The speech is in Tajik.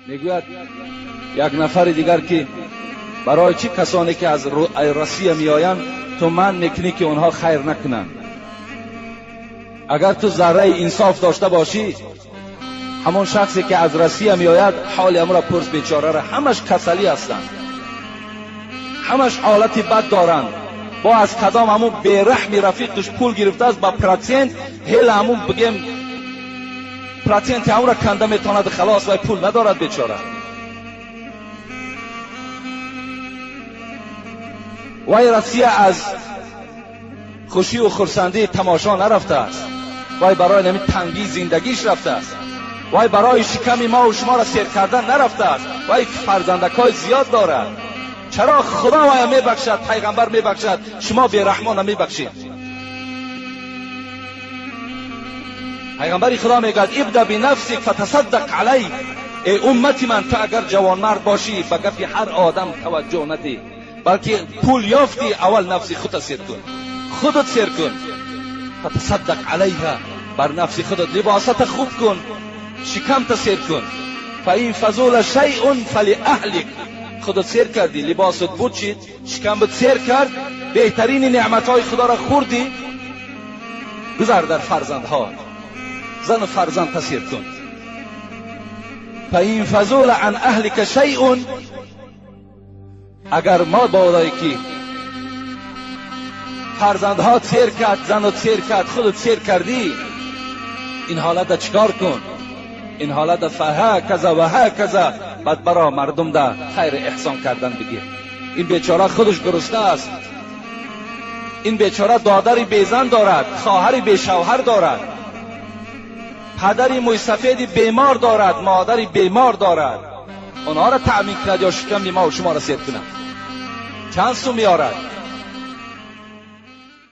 Мегӯяд як нафари дигар ки барои чӣ касоне ки аз Россия меоянд ту манъ мекунӣ ки онҳо хайр накунанд? Агар ту зарраи инсоф дошта бошӣ, ҳамон шахсе ки аз Россия меояд ҳоли ҳамонро пурс, бечораро, ҳамаш касалӣ ҳастанд, ҳамаш ҳолати бад доранд. Бо аз кадом ҳамон бераҳми рафиқаш пул гирифтааст ба процент, ҳела ҳамон бигем проценти ҳамонро канда метавонад, халос, вай пул надорад бечора. Вай Россия аз хушию хурсандии тамошо нарафтааст, вай барои нами тангии зиндагиш рафтааст, вай барои шиками мову шуморо сер кардан нарафтааст, вай фарзандакҳои зиёд дорад. Чаро Худо вая мебахшад, пайғамбар мебахшад, шумо бераҳмон намебахшед? Пайғамбари Худо мегӯяд: ибда бинафсик фатасаддақ алайк. Эй уммати ман, ту агар ҷавонмард бошӣ, ба гапи ҳар одам таваҷҷӯҳ надиҳ, балки пул ёфтӣ, аввал нафси худта сер кун, худат сер кун. Фатасаддақ алайҳа, бар нафси худат либосата хуб кун, шикамта сер кун. Фа ин фазула шайъун фалиаҳлик. Худат сер кардӣ, либосат буд чид, шикамбат сер кард, беҳтарини неъматҳои Худоро хӯрдӣ, гузар дар фарзандҳо, зану фарзандта сер кун. Фа ин фазула ан аҳлика шайъун. Агар мо бодое ки фарзандҳо сер кард, занат сер кард, худат сер кардӣ, ин ҳолата чикор кун? Ин ҳолата фаҳаказа ва ҳаказа, баъд баро мардум да хайр эҳсон кардан бигир. Ин бечора худаш гурусна аст, ин бечора додари безан дорад, хоҳари бешавҳар дорад, падари мӯйсафеди бемор дорад, модари бемор дорад. Онҳоро таъмин кунад ё шиками мо шуморо сер кунад? Чанд сум меорад?